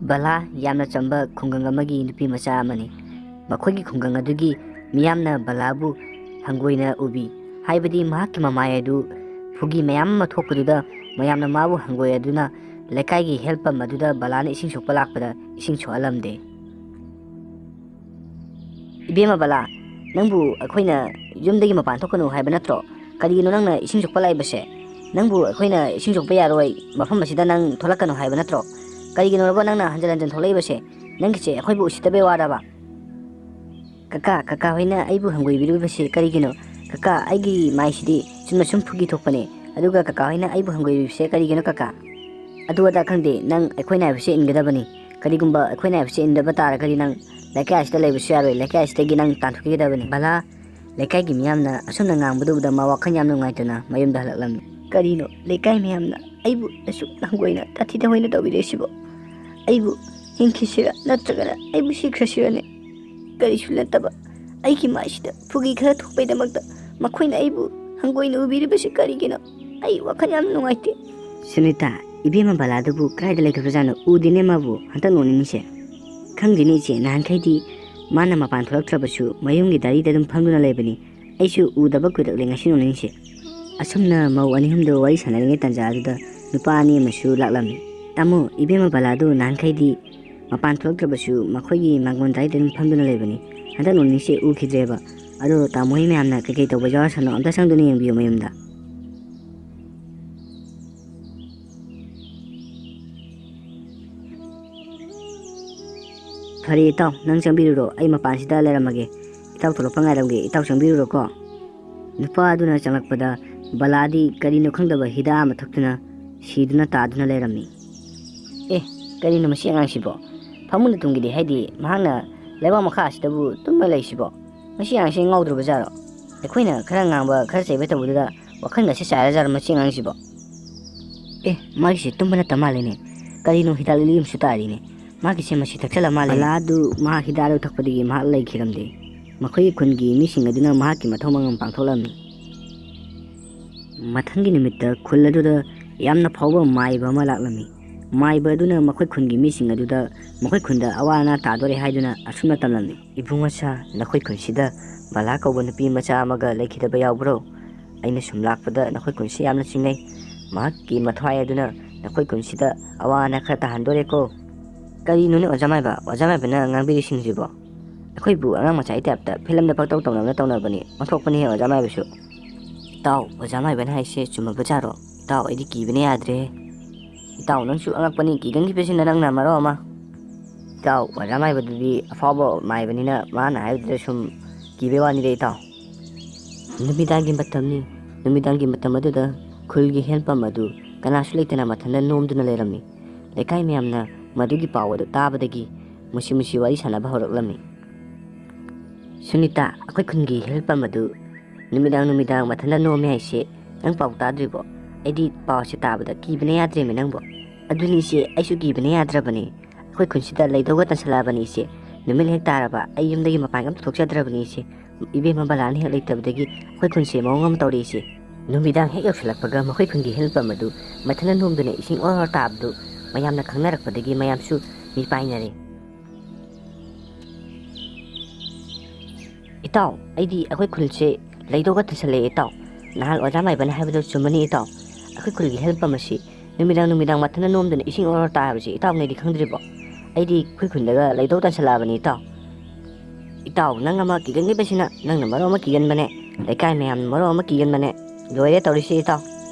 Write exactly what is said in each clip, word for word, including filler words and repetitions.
ꯕꯂꯥ ꯌꯥꯝꯅ ꯆꯝꯕ ꯈꯨꯡꯒꯪ ꯑꯃꯒꯤ ꯅꯨꯄꯤ ꯃꯆꯥ ꯑꯃꯅꯤ꯫ ꯃꯈꯣꯏꯒꯤ ꯈꯨꯡꯒꯪ ꯑꯗꯨꯒꯤ ꯃꯤꯌꯥꯝꯅ ꯕꯂꯥꯕꯨ ꯍꯪꯒꯣꯏꯅ ꯎꯕꯤ꯫ ꯍꯥꯏꯕꯗꯤ ꯃꯍꯥꯛꯀꯤ ꯃꯃꯥꯏ ꯑꯗꯨ ꯐꯨꯒꯤ ꯃꯌꯥꯝ ꯑꯃ ꯊꯣꯛꯄꯗꯨꯗ ꯃꯌꯥꯝꯅ ꯃꯥꯕꯨ ꯍꯪꯒꯣꯏ ꯑꯗꯨꯅ ꯂꯩꯀꯥꯏꯒꯤ ꯍꯦꯜ ꯄꯝ ꯑꯗꯨꯗ ꯕꯂꯥꯅ ꯏꯁꯤꯡ ꯁꯣꯛꯄ ꯂꯥꯛꯄꯗ ꯏꯁꯤꯡ ꯁꯣꯛꯍꯜꯂꯝꯗꯦ꯫ "ꯏꯕꯦꯝꯃ ꯕꯂꯥ, ꯅꯪꯕꯨ ꯑꯩꯈꯣꯏꯅ ꯌꯨꯝꯗꯒꯤ ꯃꯄꯥꯟ ꯊꯣꯛꯀꯅꯨ ꯍꯥꯏꯕ ꯅꯠꯇ꯭ꯔꯣ? ꯀꯔꯤꯒꯤꯅꯣ ꯅꯪꯅ ꯏꯁꯤꯡ ꯁꯣꯛꯄ ꯂꯥꯛꯏꯕꯁꯦ? ꯅꯪꯕꯨ ꯑꯩꯈꯣꯏꯅ ꯏꯁꯤꯡ ꯁꯣꯛꯄ ꯌꯥꯔꯣꯏ, ꯃꯐꯝ ꯑꯁꯤꯗ ꯅꯪ ꯊꯣꯛꯂꯛꯀꯅꯨ ꯍꯥꯏꯕ ꯅꯠꯇ꯭ꯔꯣ? ꯀꯔꯤꯒꯤꯅꯣꯕ ꯅꯪꯅ ꯍꯟꯖꯤꯟ ꯍꯟꯖꯤꯟ ꯊꯣꯛꯂꯛꯏꯕꯁꯦ? ꯅꯪꯒꯤꯁꯦ ꯑꯩꯈꯣꯏꯕꯨ ꯎꯁꯤꯠꯇꯕꯩ ꯋꯥꯔꯕ?" "ꯀꯀꯥ, ꯀꯀꯥ ꯍꯣꯏꯅ ꯑꯩꯕꯨ ꯍꯪꯒꯣꯏꯕꯤꯔꯤꯕꯁꯦ ꯀꯔꯤꯒꯤꯅꯣ? ꯀꯀꯥ, ꯑꯩꯒꯤ ꯃꯥꯏꯁꯤꯗꯤ ꯆꯨꯝꯅ ꯁꯨꯝ ꯐꯨꯒꯤ ꯊꯣꯛꯄꯅꯦ, ꯑꯗꯨꯒ ꯀꯀꯥ ꯍꯣꯏꯅ ꯑꯩꯕꯨ ꯍꯪꯒꯣꯏꯕꯤꯕꯁꯦ ꯀꯔꯤꯒꯤꯅꯣ ꯀꯀꯥ?" "ꯑꯗꯨ ꯑꯗꯥ ꯈꯪꯗꯦ, ꯅꯪ ꯑꯩꯈꯣꯏꯅ ꯍꯥꯏꯕꯁꯦ ꯏꯟꯒꯗꯕꯅꯤ꯫ ꯀꯔꯤꯒꯨꯝꯕ ꯑꯩꯈꯣꯏꯅ ꯍꯥꯏꯕꯁꯦ ꯏꯟꯗꯕ ꯇꯥꯔꯒꯗꯤ ꯅꯪ ꯂꯩꯀꯥꯏ ꯑꯁꯤꯗ ꯂꯩꯕꯁꯨ ꯌꯥꯔꯣꯏ, ꯂꯩꯀꯥꯏ ꯑꯁꯤꯗꯒꯤ ꯅꯪ ꯇꯥꯟꯊꯣꯛꯈꯤꯒꯗꯕꯅꯤ꯫" ꯕꯂꯥ ꯂꯩꯀꯥꯏꯒꯤ ꯃꯤꯌꯥꯝꯅ ꯑꯁꯨꯝꯅ ꯉꯥꯡꯕꯗꯨ ꯎꯕꯗ ꯃꯥ ꯋꯥꯈꯜ ꯌꯥꯝꯅ ꯅꯨꯡꯉꯥꯏꯇꯅ ꯃꯌꯨꯝꯗ ꯍꯜꯂꯛꯂꯝꯃꯤ꯫ "ꯀꯔꯤꯅꯣ ꯂꯩꯀꯥꯏ ꯃꯤꯌꯥꯝꯅ ꯑꯩꯕꯨ ꯑꯁꯨꯛ ꯍꯪꯒꯣꯏꯅ ꯇꯥꯊꯤ ꯇꯥꯑꯣꯏꯅ ꯇꯧꯕꯤꯔꯛꯏꯁꯤꯕꯣ? ꯑꯩꯕꯨ ꯍꯤꯡꯈꯤꯁꯤꯔ ꯅꯠꯇ꯭ꯔꯒꯅ ꯑꯩꯕꯨ ꯁꯤꯈ꯭ꯔꯁꯤꯔꯅꯦ? ꯀꯔꯤꯁꯨ ꯅꯠꯇꯕ ꯑꯩꯒꯤ ꯃꯥꯏꯁꯤꯗ ꯐꯨꯒꯤ ꯈꯔ ꯊꯣꯛꯄꯩꯗꯃꯛꯇ ꯃꯈꯣꯏꯅ ꯑꯩꯕꯨ ꯍꯪꯒꯣꯏꯅ ꯎꯕꯤꯔꯤꯕꯁꯤ ꯀꯔꯤꯒꯤꯅꯣ? ꯑꯩ ꯋꯥꯈꯜ ꯌꯥꯝ ꯅꯨꯡꯉꯥꯏꯇꯦ꯫" "ꯁꯨꯅꯤꯇꯥ, ꯏꯕꯦꯝꯃ ꯕꯂꯥꯗꯨꯕꯨ ꯀꯗꯥꯏꯗ ꯂꯩꯈ꯭ꯔꯕꯖꯥꯠꯅꯣ? ꯎꯗꯦꯅꯦ ꯃꯥꯕꯨ ꯍꯟꯗꯛ ꯅꯣꯡ ꯅꯤꯅꯤꯁꯦ꯫" "ꯈꯪꯗꯦꯅꯦ ꯏꯆꯦ, ꯅꯍꯥꯟꯈꯩꯗꯤ ꯃꯥꯅ ꯃꯄꯥꯟ ꯊꯣꯛꯂꯛꯇ꯭ꯔꯕꯁꯨ ꯃꯌꯨꯝꯒꯤ ꯗꯥꯏꯔꯤꯗ ꯑꯗꯨꯝ ꯐꯝꯗꯨꯅ ꯂꯩꯕꯅꯤ꯫ ꯑꯩꯁꯨ ꯎꯗꯕ ꯀꯨꯏꯔꯛꯂꯦ ꯉꯁꯤ ꯅꯣꯡ ꯅꯤꯅꯤꯁꯦ꯫" ꯑꯁꯨꯝꯅ ꯃꯧ ꯑꯅꯤ ꯑꯍꯨꯝꯗꯣ ꯋꯥꯔꯤ ꯁꯥꯟꯅꯔꯤꯉꯩ ꯇꯥꯟꯖꯥ ꯑꯗꯨꯗ ꯅꯨꯄꯥ ꯑꯅꯤ ꯑꯃꯁꯨ ꯂꯥꯛꯂꯝꯃꯤ꯫ "ꯇꯥꯃꯣ, ꯏꯕꯦꯝꯃ ꯕꯂꯥꯗꯨ ꯅꯍꯥꯟꯈꯩꯗꯤ ꯃꯄꯥꯟ ꯊꯣꯛꯂꯛꯇ꯭ꯔꯕꯁꯨ ꯃꯈꯣꯏꯒꯤ ꯃꯥꯡꯒꯣꯟ ꯗꯥꯏꯔꯤꯗ ꯑꯗꯨꯝ ꯐꯝꯗꯨꯅ ꯂꯩꯕꯅꯤ꯫ ꯍꯟꯗꯛ ꯅꯣꯡ ꯅꯤꯅꯤꯁꯦ ꯎꯈꯤꯗ꯭ꯔꯦꯕ꯫ ꯑꯗꯣ ꯇꯥꯃꯣ ꯍꯣꯏ ꯃꯌꯥꯝꯅ ꯀꯩꯀꯩ ꯇꯧꯕ ꯌꯥꯎꯔꯁꯅꯣ, ꯑꯝꯇ ꯆꯪꯗꯨꯅ ꯌꯦꯡꯕꯤꯌꯨ ꯃꯌꯨꯝꯗ꯫" "ꯐꯔꯦ ꯏꯇꯥꯎ, ꯅꯪ ꯆꯪꯕꯤꯔꯨꯔꯣ, ꯑꯩ ꯃꯄꯥꯟꯁꯤꯗ ꯂꯩꯔꯝꯃꯒꯦ꯫ ꯏꯇꯥꯎ ꯊꯣꯛꯂꯛꯄ ꯉꯥꯏꯔꯝꯒꯦ, ꯏꯇꯥꯎ ꯆꯪꯕꯤꯔꯨꯔꯣꯀꯣ꯫" ꯅꯨꯄꯥ ꯑꯗꯨꯅ ꯆꯪꯂꯛꯄꯗ ꯕꯂꯥꯗꯤ ꯀꯔꯤꯅꯣ ꯈꯪꯗꯕ ꯍꯤꯗꯥꯛ ꯑꯃ ꯊꯛꯇꯨꯅ ꯁꯤꯗꯨꯅ ꯇꯥꯗꯨꯅ ꯂꯩꯔꯝꯃꯤ꯫ "ꯑꯦ, ꯀꯔꯤꯅꯣ ꯃꯁꯤ ꯑꯉꯥꯡꯁꯤꯕꯣ? ꯐꯃꯨꯡꯗ ꯇꯨꯝꯒꯦꯗꯤ ꯍꯥꯏꯗꯤ ꯃꯍꯥꯛꯅ ꯂꯩꯕꯥꯛ ꯃꯈꯥ ꯑꯁꯤꯗꯕꯨ ꯇꯨꯝꯃ ꯂꯩꯁꯤꯕꯣ? ꯃꯁꯤ ꯑꯉꯥꯡꯁꯤ ꯉꯥꯎꯗ꯭ꯔꯕ ꯖꯥꯠꯔꯣ? ꯑꯩꯈꯣꯏꯅ ꯈꯔ ꯉꯥꯡꯕ, ꯈꯔ ꯆꯩꯕ ꯇꯧꯕꯗꯨꯗ ꯋꯥꯈꯜꯒꯁꯦ ꯆꯥꯏꯔ ꯖꯥꯠꯔꯣ ꯃꯁꯤ ꯑꯉꯥꯡꯁꯤꯕꯣ? ꯑꯦ, ꯃꯥꯒꯤꯁꯦ ꯇꯨꯝꯕ ꯅꯠꯇ ꯃꯥꯜꯂꯦꯅꯦ꯫ ꯀꯔꯤꯅꯣ ꯍꯤꯗꯥꯛ ꯂꯤꯛꯂꯤ ꯑꯃꯁꯨ ꯇꯥꯔꯤꯅꯦ꯫ ꯃꯥꯒꯤꯁꯦ ꯃꯁꯤ ꯊꯛꯆꯜꯂ ꯃꯥꯜꯂꯦ꯫" ꯕꯂꯥꯗꯨ ꯃꯍꯥꯛ ꯍꯤꯗꯥꯛ ꯑꯗꯨ ꯊꯛꯄꯗꯒꯤ ꯃꯍꯥꯛ ꯂꯩꯈꯤꯔꯝꯗꯦ꯫ ꯃꯈꯣꯏꯒꯤ ꯈꯨꯟꯒꯤ ꯃꯤꯁꯤꯡ ꯑꯗꯨꯅ ꯃꯍꯥꯛꯀꯤ ꯃꯊꯧ ꯃꯉꯝ ꯄꯥꯡꯊꯣꯛꯂꯝꯃꯤ꯫ ꯃꯊꯪꯒꯤ ꯅꯨꯃꯤꯠꯇ ꯈꯨꯜ ꯑꯗꯨꯗ ꯌꯥꯝꯅ ꯐꯥꯎꯕ ꯃꯥꯏꯕ ꯑꯃ ꯂꯥꯛꯂꯝꯃꯤ꯫ ꯃꯥꯏꯕ ꯑꯗꯨꯅ ꯃꯈꯣꯏ ꯈꯨꯟꯒꯤ ꯃꯤꯁꯤꯡ ꯑꯗꯨꯗ ꯃꯈꯣꯏ ꯈꯨꯟꯗ ꯑꯋꯥ ꯑꯅꯥ ꯇꯥꯗꯣꯔꯦ ꯍꯥꯏꯗꯨꯅ ꯑꯁꯨꯝꯅ ꯇꯝꯂꯝꯃꯤ: "ꯏꯕꯨꯡ ꯑꯁꯥ, ꯅꯈꯣꯏ ꯈꯨꯟꯁꯤꯗ ꯕꯂꯥ ꯀꯧꯕ ꯅꯨꯄꯤ ꯃꯆꯥ ꯑꯃꯒ ꯂꯩꯈꯤꯗꯕ ꯌꯥꯎꯕ꯭ꯔꯣ? ꯑꯩꯅ ꯁꯨꯝ ꯂꯥꯛꯄꯗ ꯅꯈꯣꯏ ꯈꯨꯟꯁꯤ ꯌꯥꯝꯅ ꯆꯤꯡꯅꯩ꯫ ꯃꯍꯥꯛꯀꯤ ꯃꯊ꯭ꯋꯥꯏ ꯑꯗꯨꯅ ꯅꯈꯣꯏ ꯈꯨꯟꯁꯤꯗ ꯑꯋꯥ ꯑꯅꯥ ꯈꯔ ꯇꯥꯍꯟꯗꯣꯔꯦꯀꯣ"꯫ "ꯀꯔꯤꯅꯣꯅꯦ ꯑꯣꯖꯥ ꯃꯥꯏꯕ? ꯑꯣꯖꯥ ꯃꯥꯏꯕꯅ ꯉꯥꯡꯕꯤꯔꯤꯁꯤꯡꯁꯤꯕꯣ? ꯑꯩꯈꯣꯏꯕꯨ ꯑꯉꯥꯡ ꯃꯆꯥꯒꯤ ꯇꯥꯏꯞꯇ ꯐꯤꯂꯝꯗ ꯄꯪꯇꯧ ꯇꯧꯅꯕꯅ ꯇꯧꯅꯕꯅꯤ꯫ ꯑꯣꯟꯊꯣꯛꯄꯅꯤꯍꯦ ꯑꯣꯖꯥ ꯃꯥꯏꯕꯁꯨ"꯫ "ꯏꯇꯥꯎ, ꯑꯣꯖꯥ ꯃꯥꯏꯕꯅ ꯍꯥꯏꯁꯦ ꯆꯨꯝꯃꯕ ꯖꯥꯔꯣ? ꯏꯇꯥꯎ, ꯑꯩꯗꯤ ꯀꯤꯕꯅ ꯌꯥꯗ꯭ꯔꯦ"꯫ "ꯏꯇꯥꯎ, ꯅꯪꯁꯨ ꯑꯉꯛꯄꯅꯤ, ꯀꯤꯒꯟꯈꯤꯕꯁꯤꯅ ꯅꯪꯅ ꯃꯔꯣꯜ ꯑꯃ"꯫ "ꯏꯇꯥꯎ, ꯑꯣꯖꯥ ꯃꯥꯏꯕꯗꯨꯗꯤ ꯑꯐꯥꯎꯕ ꯃꯥꯏꯕꯅꯤꯅ ꯃꯥꯅ ꯍꯥꯏꯕꯗꯨꯗ ꯁꯨꯝ ꯀꯤꯕꯩ ꯋꯥꯅꯤꯗ ꯏꯇꯥꯎ"꯫ ꯅꯨꯃꯤꯗꯥꯡꯒꯤ ꯃꯇꯝꯅꯤ꯫ ꯅꯨꯃꯤꯗꯥꯡꯒꯤ ꯃꯇꯝ ꯑꯗꯨꯗ ꯈꯨꯜꯒꯤ ꯍꯦꯟꯄꯝ ꯑꯗꯨ ꯀꯅꯥꯁꯨ ꯂꯩꯇꯅ ꯃꯊꯟꯇ ꯅꯣꯝꯗꯨꯅ ꯂꯩꯔꯝꯃꯤ꯫ ꯂꯩꯀꯥꯏ ꯃꯌꯥꯝꯅ ꯃꯗꯨꯒꯤ ꯄꯥꯎ ꯑꯗꯨ ꯇꯥꯕꯗꯒꯤ ꯃꯨꯁꯤ ꯃꯨꯁꯤ ꯋꯥꯔꯤ ꯁꯥꯟꯅꯕ ꯍꯧꯔꯛꯂꯝꯃꯤ꯫ "ꯁꯨꯅꯤꯇꯥ, ꯑꯩꯈꯣꯏ ꯈꯨꯟꯒꯤ ꯍꯦꯜꯄꯝ ꯑꯗꯨ ꯅꯨꯃꯤꯗꯥꯡ ꯅꯨꯃꯤꯗꯥꯡ ꯃꯊꯟꯇ ꯅꯣꯝꯃꯦ ꯍꯥꯏꯁꯦ ꯅꯪ ꯄꯥꯎ ꯇꯥꯗ꯭ꯔꯤꯕꯣ? ꯑꯩꯗꯤ ꯄꯥꯎꯁꯦ ꯇꯥꯕꯗ ꯀꯤꯕꯅ ꯌꯥꯗ꯭ꯔꯦꯃꯤ ꯅꯪꯕꯣ"꯫ "ꯑꯗꯨꯅꯤ ꯏꯆꯦ, ꯑꯩꯁꯨ ꯀꯤꯕꯅ ꯌꯥꯗ꯭ꯔꯕꯅꯤ꯫ ꯑꯩꯈꯣꯏ ꯈꯨꯟꯁꯤꯗ ꯂꯩꯗꯧꯒ ꯇꯟꯁꯜꯂꯛꯑꯕꯅꯤ ꯏꯆꯦ꯫ ꯅꯨꯃꯤꯠ ꯍꯦꯛ ꯇꯥꯔꯕ ꯑꯩ ꯌꯨꯝꯗꯒꯤ ꯃꯄꯥꯟꯒ ꯑꯝꯇ ꯊꯣꯛꯆꯗ꯭ꯔꯕꯅꯤ ꯏꯆꯦ꯫ ꯏꯕꯦꯝꯃ ꯕꯂꯥꯅ ꯍꯦꯛ ꯂꯩꯇꯕꯗꯒꯤ ꯑꯩꯈꯣꯏ ꯈꯨꯟꯁꯦ ꯃꯑꯣꯡ ꯑꯃ ꯇꯧꯔꯦ ꯏꯆꯦ"꯫ ꯅꯨꯃꯤꯗꯥꯡ ꯍꯦꯛ ꯌꯧꯁꯤꯜꯂꯛꯄꯒ ꯃꯈꯣꯏ ꯈꯨꯟꯒꯤ ꯍꯦꯜꯄꯝ ꯑꯗꯨ ꯃꯊꯟꯇ ꯅꯣꯝꯗꯨꯅ ꯏꯁꯤꯡ ꯑꯣꯔ ꯑꯣꯔ ꯇꯥꯕꯗꯨ ꯃꯌꯥꯝꯅ ꯈꯪꯅꯔꯛꯄꯗꯒꯤ ꯃꯌꯥꯝꯁꯨ ꯃꯤ ꯄꯥꯏꯅꯔꯦ꯫ "ꯏꯇꯥꯎ, ꯑꯩꯗꯤ ꯑꯩꯈꯣꯏ ꯈꯨꯜꯁꯦ ꯂꯩꯗꯧꯒ ꯇꯟꯁꯜꯂꯛꯑꯦ ꯏꯇꯥꯎ꯫ ꯅꯍꯥꯟ ꯑꯣꯖꯥ ꯃꯥꯏꯕꯅ ꯍꯥꯏꯕꯗꯣ ꯆꯨꯝꯃꯅꯤ ꯏꯇꯥꯎ꯫ ꯑꯩꯈꯣꯏ ꯈꯨꯜꯒꯤ ꯍꯦꯜꯄꯝ ꯑꯁꯤ ꯅꯨꯃꯤꯗꯥꯡ ꯅꯨꯃꯤꯗꯥꯡ ꯃꯊꯟꯇ ꯅꯣꯝꯗꯨꯅ ꯏꯁꯤꯡ ꯑꯣꯔ ꯑꯣꯔ ꯇꯥꯕꯁꯤ ꯏꯇꯥꯎꯅꯗꯤ ꯈꯪꯗ꯭ꯔꯤꯕꯣ? ꯑꯩꯗꯤ ꯑꯩꯈꯣꯏ ꯈꯨꯟꯗꯒ ꯂꯩꯗꯧ ꯇꯟꯁꯜꯂꯛꯑꯕꯅꯤ ꯏꯇꯥꯎ"꯫ "ꯏꯇꯥꯎ, ꯅꯪ ꯑꯃ ꯀꯤꯒꯟꯈꯤꯕꯁꯤꯅ ꯅꯪꯅ ꯃꯔꯣꯟ ꯑꯃ ꯀꯤꯒꯟꯕꯅꯦ, ꯂꯩꯀꯥꯏ ꯃꯌꯥꯝꯅ ꯃꯔꯣꯟ ꯑꯃ ꯀꯤꯒꯟꯕꯅꯦ꯫ ꯂꯣꯏꯔꯦ ꯇꯧꯔꯤꯁꯤ ꯏꯇꯥꯎ꯫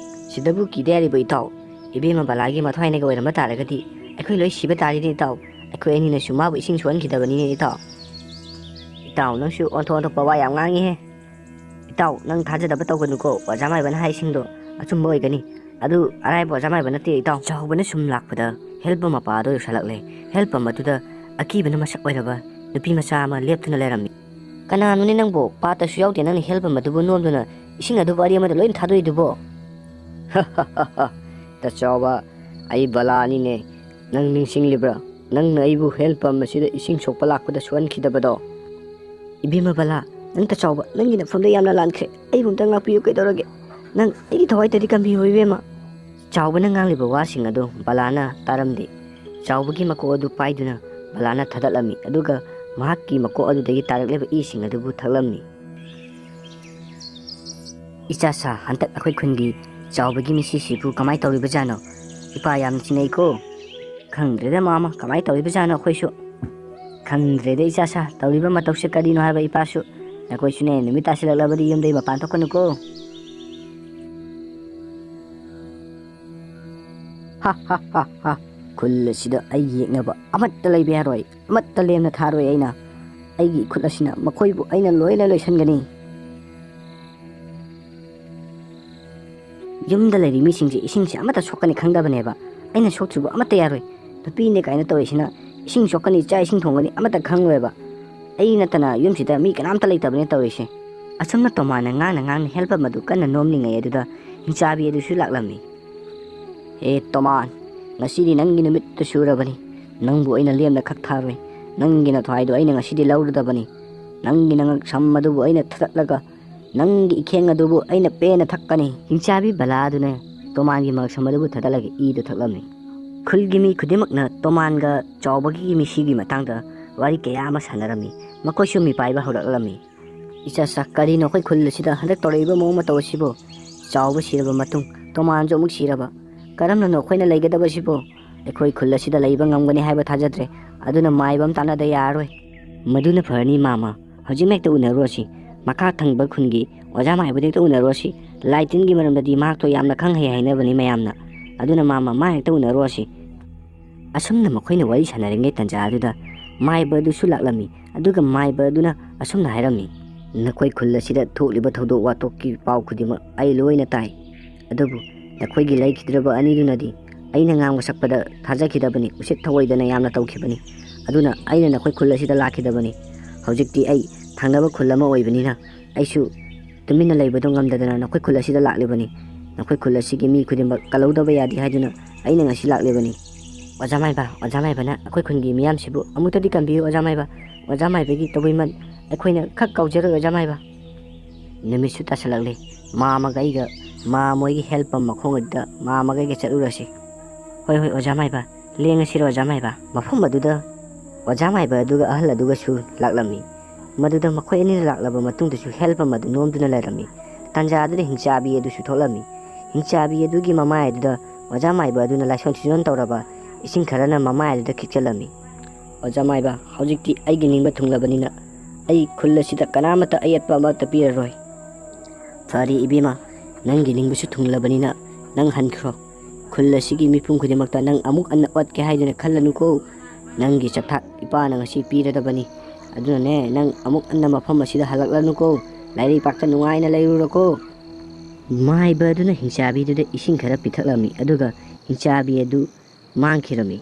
ꯁꯤꯗꯕꯨ ꯀꯤꯗ ꯌꯥꯔꯤꯕꯣ ꯏꯇꯥꯎ? ꯏꯕꯦꯝꯃ ꯕꯂꯥꯒꯤ ꯃꯊ꯭ꯋꯥꯏꯅꯒ ꯑꯣꯏꯔꯝꯕ ꯇꯥꯔꯒꯗꯤ ꯑꯩꯈꯣꯏ ꯂꯣꯏ ꯁꯤꯕ ꯇꯥꯔꯤꯅꯦ ꯏꯇꯥꯎ꯫ ꯑꯩꯈꯣꯏ ꯑꯅꯤꯅꯁꯨ ꯃꯥꯕꯨ ꯏꯁꯤꯡ ꯁꯣꯛꯍꯟꯈꯤꯗꯕꯅꯤꯅꯦ ꯏꯇꯥꯎ"꯫ "ꯏꯇꯥꯎ, ꯅꯪꯁꯨ ꯑꯣꯟꯊꯣꯛ ꯑꯣꯟꯊꯣꯛꯄ ꯋꯥ ꯌꯥꯝ ꯉꯥꯡꯉꯤꯍꯦ꯫ ꯏꯇꯥꯎ, ꯅꯪ ꯊꯥꯖꯗꯕ ꯇꯧꯒꯅꯨꯀꯣ, ꯑꯣꯖꯥ ꯃꯥꯏꯕꯅ ꯍꯥꯏꯁꯤꯡꯗꯣ ꯑꯆꯨꯝꯕ ꯑꯣꯏꯒꯅꯤ꯫ ꯑꯗꯨ ꯑꯔꯥꯏꯕ ꯑꯣꯖꯥ ꯃꯥꯏꯕ ꯅꯠꯇꯦ ꯏꯇꯥꯎ"꯫ ꯆꯥꯎꯕꯅ ꯁꯨꯝ ꯂꯥꯛꯄꯗ ꯍꯦꯜꯄꯝ ꯃꯄꯥ ꯑꯗꯨ ꯌꯧꯁꯜꯂꯛꯂꯦ꯫ ꯍꯦꯜꯄꯝ ꯑꯗꯨꯗ ꯑꯀꯤꯕꯅ ꯃꯁꯛ ꯑꯣꯏꯔꯕ ꯅꯨꯄꯤ ꯃꯆꯥ ꯑꯃ ꯂꯦꯞꯇꯨꯅ ꯂꯩꯔꯝꯃꯤ꯫ "ꯀꯅꯥꯅꯣꯅꯦ ꯅꯪꯕꯨ? ꯄꯥꯠꯇꯁꯨ ꯌꯥꯎꯗꯦ ꯅꯪꯅ ꯍꯦꯜꯄꯝ ꯑꯗꯨꯕꯨ ꯅꯣꯝꯗꯨꯅ ꯏꯁꯤꯡ ꯑꯗꯨꯕꯨ ꯑꯔꯤ ꯑꯃꯗ ꯂꯣꯏꯅ ꯊꯥꯗꯣꯛꯏꯗꯨꯕꯣ?" "ꯇꯆꯥꯎꯕ, ꯑꯩ ꯕꯂꯥꯅꯤꯅꯦ꯫ ꯅꯪ ꯅꯤꯡꯁꯤꯡꯂꯤꯕ꯭ꯔꯥ? ꯅꯪꯅ ꯑꯩꯕꯨ ꯍꯦꯜꯄꯝ ꯑꯁꯤꯗ ꯏꯁꯤꯡ ꯁꯣꯛꯄ ꯂꯥꯛꯄꯗ ꯁꯣꯛꯍꯟꯈꯤꯗꯕꯗꯣ?" "ꯏꯕꯦꯝꯃ ꯕꯂꯥ, ꯅꯪ ꯇꯆꯥꯎꯕ, ꯅꯪꯒꯤ ꯅꯐꯝꯗ ꯌꯥꯝꯅ ꯂꯥꯟꯈ꯭ꯔꯦ꯫ ꯑꯩꯕꯨ ꯑꯝꯇ ꯉꯥꯛꯄꯤꯌꯨ ꯀꯩꯗꯧꯔꯒꯦ? ꯅꯪ ꯑꯩꯒꯤ ꯊꯋꯥꯏꯗꯗꯤ ꯀꯟꯕꯤꯌꯨ ꯏꯕꯦꯝꯃ"꯫ ꯆꯥꯎꯕꯅ ꯉꯥꯡꯂꯤꯕ ꯋꯥꯁꯤꯡ ꯑꯗꯨ ꯕꯂꯥꯅ ꯇꯥꯔꯝꯗꯦ꯫ ꯆꯥꯎꯕꯒꯤ ꯃꯀꯣꯛ ꯑꯗꯨ ꯄꯥꯏꯗꯨꯅ ꯕꯂꯥꯅ ꯊꯥꯗꯠꯂꯝꯃꯤ, ꯑꯗꯨꯒ ꯃꯍꯥꯛꯀꯤ ꯃꯀꯣꯛ ꯑꯗꯨꯗꯒꯤ ꯇꯥꯔꯛꯂꯤꯕ ꯏꯁꯤꯡ ꯑꯗꯨꯕꯨ ꯊꯛꯂꯝꯃꯤ꯫ "ꯏꯆꯥ ꯁꯥ, ꯍꯟꯗꯛ ꯑꯩꯈꯣꯏ ꯈꯨꯟꯒꯤ ꯆꯥꯎꯕꯒꯤ ꯃꯤꯁꯤꯁꯤꯕꯨ ꯀꯃꯥꯏ ꯇꯧꯔꯤꯕꯖꯥꯠꯅꯣ? ꯏꯄꯥ ꯌꯥꯝ ꯆꯤꯡꯅꯩꯀꯣ꯫ ꯈꯪꯗ꯭ꯔꯦꯗ ꯃꯥꯃ, ꯀꯃꯥꯏ ꯇꯧꯔꯤꯕꯖꯥꯠꯅꯣ ꯑꯩꯈꯣꯏꯁꯨ꯫ ꯈꯪꯗ꯭ꯔꯦꯗ ꯏꯆꯥ ꯁꯥ, ꯇꯧꯔꯤꯕ ꯃꯇꯧꯁꯦ ꯀꯔꯤꯅꯣ ꯍꯥꯏꯕ ꯏꯄꯥꯁꯨ꯫ ꯅꯈꯣꯏꯁꯨꯅꯦ, ꯅꯨꯃꯤꯠ ꯇꯥꯁꯤꯜꯂꯛꯂꯕꯗꯤ ꯌꯨꯝꯗꯒꯤ ꯃꯄꯥꯟ ꯊꯣꯛꯀꯅꯨꯀꯣ꯫ ꯍꯥ ꯍꯥ ꯍꯥ ꯍꯥ꯫ ꯈꯨꯜ ꯑꯁꯤꯗ ꯑꯩ ꯌꯦꯛꯅꯕ ꯑꯃꯠꯇ ꯂꯩꯕ ꯌꯥꯔꯣꯏ, ꯑꯃꯠꯇ ꯂꯦꯝꯅ ꯊꯥꯔꯣꯏ ꯑꯩꯅ꯫ ꯑꯩꯒꯤ ꯏꯈꯨꯠ ꯑꯁꯤꯅ ꯃꯈꯣꯏꯕꯨ ꯑꯩꯅ ꯂꯣꯏꯅ ꯂꯣꯏꯁꯤꯟꯒꯅꯤ꯫ ꯌꯨꯝꯗ ꯂꯩꯔꯤ ꯃꯤꯁꯤꯡꯁꯦ ꯏꯁꯤꯡꯁꯦ ꯑꯃꯠꯇ ꯁꯣꯛꯀꯅꯤ ꯈꯪꯗꯕꯅꯦꯕ꯫ ꯑꯩꯅ ꯁꯣꯛꯇ꯭ꯔꯤꯕ ꯑꯃꯠꯇ ꯌꯥꯔꯣꯏ꯫ ꯅꯨꯄꯤꯅꯦ ꯀꯥꯏꯅ ꯇꯧꯔꯤꯁꯤꯅ ꯏꯁꯤꯡ ꯁꯣꯛꯀꯅꯤ, ꯆꯥꯛ ꯏꯁꯤꯡ ꯊꯣꯡꯒꯅꯤ ꯑꯃꯠꯇ ꯈꯪꯂꯣꯏꯕ꯫ ꯑꯩ ꯅꯠꯇꯅ ꯌꯨꯝꯁꯤꯗ ꯃꯤ ꯀꯅꯥꯝꯇ ꯂꯩꯇꯕꯅꯦ ꯇꯧꯔꯤꯁꯦ꯫ ꯑꯁꯨꯝꯅ ꯇꯣꯃꯥꯅ ꯉꯥꯡꯅ ꯉꯥꯡꯅ ꯍꯦꯜꯄꯝ ꯑꯗꯨ ꯀꯟꯅ ꯅꯣꯝꯂꯤꯉꯩ ꯑꯗꯨꯗ ꯍꯤꯡꯆꯥꯕꯤ ꯑꯗꯨꯁꯨ ꯂꯥꯛꯂꯝꯃꯤ꯫ "ꯍꯦ ꯇꯣꯃꯥꯟ, ꯉꯁꯤꯗꯤ ꯅꯪꯒꯤ ꯅꯨꯃꯤꯠꯇ ꯁꯨꯔꯕꯅꯤ꯫ ꯅꯪꯕꯨ ꯑꯩꯅ ꯂꯦꯝꯅ ꯈꯛ ꯊꯥꯔꯣꯏ꯫ ꯅꯪꯒꯤ ꯅꯊ꯭ꯋꯥꯏꯗꯣ ꯑꯩꯅ ꯉꯁꯤꯗꯤ ꯂꯧꯔꯗꯕꯅꯤ꯫ ꯅꯪꯒꯤ ꯅꯉꯛꯁꯝ ꯑꯗꯨꯕꯨ ꯑꯩꯅ ꯊꯥꯗꯠꯂꯒ ꯅꯪꯒꯤ ꯏꯈꯦꯡ ꯑꯗꯨꯕꯨ ꯑꯩꯅ ꯄꯦꯟꯅ ꯊꯛꯀꯅꯤ"꯫ ꯍꯤꯡꯆꯥꯕꯤ ꯕꯂꯥ ꯑꯗꯨꯅ ꯇꯣꯃꯥꯟꯒꯤ ꯃꯉꯛꯁꯝ ꯑꯗꯨꯕꯨ ꯊꯥꯗꯠꯂꯒ ꯏꯗꯨ ꯊꯛꯂꯝꯃꯤ꯫ ꯈꯨꯜꯒꯤ ꯃꯤ ꯈꯨꯗꯤꯡꯃꯛꯅ ꯇꯣꯃꯥꯟꯒ ꯆꯥꯎꯕꯒꯤ ꯃꯤꯁꯤꯒꯤ ꯃꯇꯥꯡꯗ ꯋꯥꯔꯤ ꯀꯌꯥ ꯑꯃ ꯁꯥꯟꯅꯔꯝꯃꯤ꯫ ꯃꯈꯣꯏꯁꯨ ꯃꯤꯄꯥꯏꯕ ꯍꯧꯔꯛꯂꯝꯃꯤ꯫ "ꯏꯆꯥ ꯁꯥ, ꯀꯔꯤꯅꯣ ꯑꯩꯈꯣꯏ ꯈꯨꯜ ꯑꯁꯤꯗ ꯍꯟꯗꯛ ꯇꯧꯔꯛꯏꯕ ꯃꯑꯣꯡ ꯃꯇꯧ ꯑꯁꯤꯕꯨ? ꯆꯥꯎꯕ ꯁꯤꯔꯕ ꯃꯇꯨꯡ ꯇꯣꯃꯥꯟꯁꯨ ꯑꯃꯨꯛ ꯁꯤꯔꯕ꯫ ꯀꯔꯝꯅꯅꯣ ꯑꯩꯈꯣꯏꯅ ꯂꯩꯒꯗꯕꯁꯤꯕꯨ? ꯑꯩꯈꯣꯏ ꯈꯨꯜ ꯑꯁꯤꯗ ꯂꯩꯕ ꯉꯝꯒꯅꯤ ꯍꯥꯏꯕ ꯊꯥꯖꯗ꯭ꯔꯦ꯫ ꯑꯗꯨꯅ ꯃꯥꯏꯕ ꯑꯃ ꯇꯥꯟꯅꯗ ꯌꯥꯔꯔꯣꯏ"꯫ "ꯃꯗꯨꯅ ꯐꯔꯅꯤ ꯃꯥꯃ꯫ ꯍꯧꯖꯤꯛꯃꯛ ꯍꯦꯛꯇ ꯎꯅꯔꯨꯔꯁꯤ꯫ ꯃꯈꯥ ꯊꯪꯕ ꯈꯨꯟꯒꯤ ꯑꯣꯖꯥ ꯃꯥꯏꯕꯗ ꯍꯦꯛꯇ ꯎꯅꯔꯨꯔꯁꯤ꯫ ꯂꯥꯏ ꯇꯤꯟꯒꯤ ꯃꯔꯝꯗꯗꯤ ꯃꯍꯥꯛꯇꯣ ꯌꯥꯝꯅ ꯈꯪ ꯍꯩ ꯍꯥꯏꯅꯕꯅꯤ ꯃꯌꯥꯝꯅ꯫ ꯑꯗꯨꯅ ꯃꯥꯃ, ꯃꯥ ꯍꯦꯛꯇ ꯎꯅꯔꯨꯔꯁꯤ"꯫ ꯑꯁꯨꯝꯅ ꯃꯈꯣꯏꯅ ꯋꯥꯔꯤ ꯁꯥꯟꯅꯔꯤꯉꯩ ꯇꯟꯖꯥ ꯑꯗꯨꯗ ꯃꯥꯏꯕ ꯑꯗꯨꯁꯨ ꯂꯥꯛꯂꯝꯃꯤ꯫ ꯑꯗꯨꯒ ꯃꯥꯏꯕ ꯑꯗꯨꯅ ꯑꯁꯨꯝꯅ ꯍꯥꯏꯔꯝꯃꯤ, "ꯅꯈꯣꯏ ꯈꯨꯜ ꯑꯁꯤꯗ ꯊꯣꯛꯂꯤꯕ ꯊꯧꯗꯣꯛ ꯋꯥꯊꯣꯛꯀꯤ ꯄꯥꯎ ꯈꯨꯗꯤꯡꯃꯛ ꯑꯩ ꯂꯣꯏꯅ ꯇꯥꯏ꯫ ꯑꯗꯨꯕꯨ ꯅꯈꯣꯏꯒꯤ ꯂꯩꯈꯤꯗ꯭ꯔꯕ ꯑꯅꯤꯗꯨꯅꯗꯤ ꯑꯩꯅ ꯉꯥꯡꯕ ꯁꯛꯄꯗ ꯊꯥꯖꯈꯤꯗꯕꯅꯤ, ꯎꯁꯤꯠ ꯊꯑꯣꯏꯗꯅ ꯌꯥꯝꯅ ꯇꯧꯈꯤꯕꯅꯤ꯫ ꯑꯗꯨꯅ ꯑꯩꯅ ꯅꯈꯣꯏ ꯈꯨꯜ ꯑꯁꯤꯗ ꯂꯥꯛꯈꯤꯗꯕꯅꯤ꯫ ꯍꯧꯖꯤꯛꯇꯤ ꯑꯩ ꯊꯪꯅꯕ ꯈꯨꯜ ꯑꯃ ꯑꯣꯏꯕꯅꯤꯅ ꯑꯩꯁꯨ ꯇꯨꯃꯤꯟꯅ ꯂꯩꯕꯗꯣ ꯉꯝꯗꯗꯅ ꯅꯈꯣꯏ ꯈꯨꯜ ꯑꯁꯤꯗ ꯂꯥꯛꯂꯤꯕꯅꯤ꯫ ꯅꯈꯣꯏ ꯈꯨꯜ ꯑꯁꯤꯒꯤ ꯃꯤ ꯈꯨꯗꯤꯡꯃꯛ ꯀꯜꯍꯧꯗꯕ ꯌꯥꯗꯦ ꯍꯥꯏꯗꯨꯅ ꯑꯩꯅ ꯉꯁꯤ ꯂꯥꯛꯂꯤꯕꯅꯤ"꯫ "ꯑꯣꯖꯥ ꯃꯥꯏꯕ, ꯑꯣꯖꯥ ꯃꯥꯏꯕꯅ ꯑꯩꯈꯣꯏ ꯈꯨꯟꯒꯤ ꯃꯤꯌꯥꯝꯁꯤꯕꯨ ꯑꯃꯨꯛꯇꯗꯤ ꯀꯟꯕꯤꯌꯨ ꯑꯣꯖꯥ ꯃꯥꯏꯕ꯫ ꯑꯣꯖꯥ ꯃꯥꯏꯕꯒꯤ ꯇꯧꯕꯤꯃꯜ ꯑꯩꯈꯣꯏꯅ ꯈꯛ ꯀꯥꯎꯖꯔꯣꯏ ꯑꯣꯖꯥ ꯃꯥꯏꯕ"꯫ ꯅꯨꯃꯤꯠꯁꯨ ꯇꯥꯁꯤꯜꯂꯛꯂꯦ꯫ ꯃꯥꯃꯒ ꯑꯩꯒ ꯃꯥ ꯃꯣꯏꯒꯤ ꯍꯦꯜ ꯄꯝ ꯃꯈꯣꯡ ꯑꯗꯨꯗ ꯃꯥ ꯃꯈꯩꯒ ꯆꯠꯂꯨꯔꯁꯤ꯫ ꯍꯣꯏ, ꯍꯣꯏ, ꯑꯣꯖꯥ ꯃꯥꯏꯕ, ꯂꯦꯡꯉꯁꯤꯔꯣ, ꯑꯣꯖꯥ ꯃꯥꯏꯕ? ꯃꯐꯝ ꯑꯗꯨꯗ ꯑꯣꯖꯥ ꯃꯥꯏꯕ ꯑꯗꯨꯒ ꯑꯍꯜ ꯑꯗꯨꯒꯁꯨ ꯂꯥꯛꯂꯝꯃꯤ꯫ ꯃꯗꯨꯗ ꯃꯈꯣꯏ ꯑꯅꯤꯅ ꯂꯥꯛꯂꯕ ꯃꯇꯨꯡꯗꯁꯨ ꯍꯦꯜ ꯄꯝ ꯑꯗꯨ ꯅꯣꯝꯗꯨꯅ ꯂꯩꯔꯝꯃꯤ꯫ ꯇꯥꯟꯖꯥ ꯑꯗꯨꯗ ꯍꯤꯡꯆꯥꯕꯤ ꯑꯗꯨꯁꯨ ꯊꯣꯛꯂꯝꯃꯤ꯫ ꯍꯤꯡꯆꯥꯕꯤ ꯑꯗꯨꯒꯤ ꯃꯃꯥꯏ ꯑꯗꯨꯗ ꯑꯣꯖꯥ ꯃꯥꯏꯕ ꯑꯗꯨꯅ ꯂꯥꯏꯁꯣꯟ ꯁꯤꯖꯣꯟ ꯇꯧꯔꯕ ꯏꯁꯤꯡ ꯈꯔꯅ ꯃꯃꯥꯏ ꯑꯗꯨꯗ ꯈꯤꯛꯆꯜꯂꯝꯃꯤ꯫ ꯑꯣꯖꯥ ꯃꯥꯏꯕ, ꯍꯧꯖꯤꯛꯇꯤ ꯑꯩꯒꯤ ꯅꯤꯡꯕ ꯊꯨꯡꯂꯕꯅꯤꯅ ꯑꯩ ꯈꯨꯜ ꯑꯁꯤꯗ ꯀꯅꯥꯃꯠꯇ ꯑꯌꯦꯠꯄ ꯑꯃꯠꯇ ꯄꯤꯔꯔꯣꯏ꯫ ꯐꯔꯦ ꯏꯕꯦꯝꯃ, ꯅꯪꯒꯤ ꯅꯤꯡꯕꯁꯨ ꯊꯨꯡꯂꯕꯅꯤꯅ ꯅꯪ ꯍꯟꯈ꯭ꯔꯣ꯫ ꯈꯨꯜ ꯑꯁꯤꯒꯤ ꯃꯤꯄꯨꯝ ꯈꯨꯗꯤꯡꯃꯛꯇ ꯅꯪ ꯑꯃꯨꯛ ꯍꯟꯅ ꯑꯣꯠꯀꯦ ꯍꯥꯏꯗꯨꯅ ꯈꯜꯂꯅꯨꯀꯣ꯫ ꯅꯪꯒꯤ ꯆꯥꯛꯊꯥꯛ ꯏꯄꯥꯅ ꯉꯁꯤ ꯄꯤꯔꯗꯕꯅꯤ꯫ ꯑꯗꯨꯅꯅꯦ, ꯅꯪ ꯑꯃꯨꯛ ꯍꯟꯅ ꯃꯐꯝ ꯑꯁꯤꯗ ꯍꯜꯂꯛꯂꯅꯨꯀꯣ꯫ ꯂꯥꯏꯔꯩꯄꯥꯛꯇ ꯅꯨꯡꯉꯥꯏꯅ ꯂꯩꯔꯨꯔꯣꯀꯣ꯫ ꯃꯥꯏꯕ ꯑꯗꯨꯅ ꯍꯤꯡꯆꯥꯕꯤꯗꯨꯗ ꯏꯁꯤꯡ ꯈꯔ ꯄꯤꯊꯛꯂꯝꯃꯤ, ꯑꯗꯨꯒ ꯍꯤꯡꯆꯥꯕꯤ ꯑꯗꯨ ꯃꯥꯡꯈꯤꯔꯝꯃꯤ꯫